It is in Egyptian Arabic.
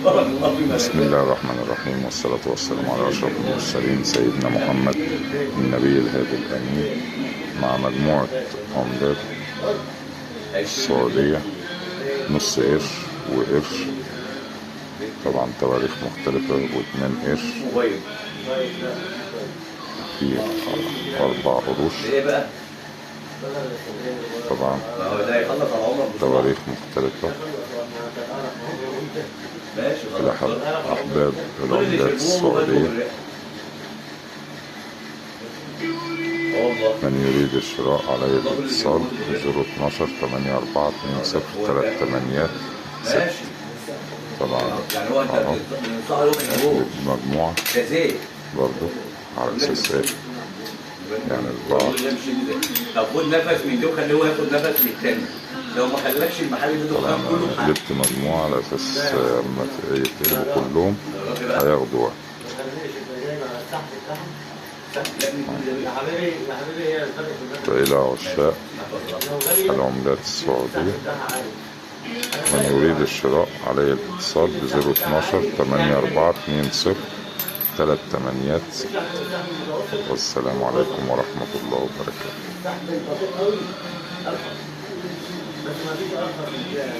بسم الله الرحمن الرحيم، والصلاة والسلام على أشرف المرسلين سيدنا محمد النبي الهادي الأمين، مع مجموعة عملات السعودية، نص قرش وقرش، طبعا تواريخ مختلفة، واتنين قرش، في 4 قروش، طبعا تواريخ مختلفة. إلى أحباب العملات السعودية، من يريد الشراء عليه الاتصال 012 84 20 3 8 6. طبعا اهو مجموعة برضو على أساس إيه يعني البعض. طب خد نفس من ده وخليه هو ياخد نفس من التاني، لو ما خلاكش المحل ده دخان كله. جبت مجموعة على أساس لما يتقلبوا كلهم هياخدوا واحد. فإلى عشاق العملات السعودية، من يريد الشراء عليه الاتصال ب 012 84 20 3 8 6. والسلام عليكم ورحمة الله وبركاته. بس ما فيش أرخص من كده يعني.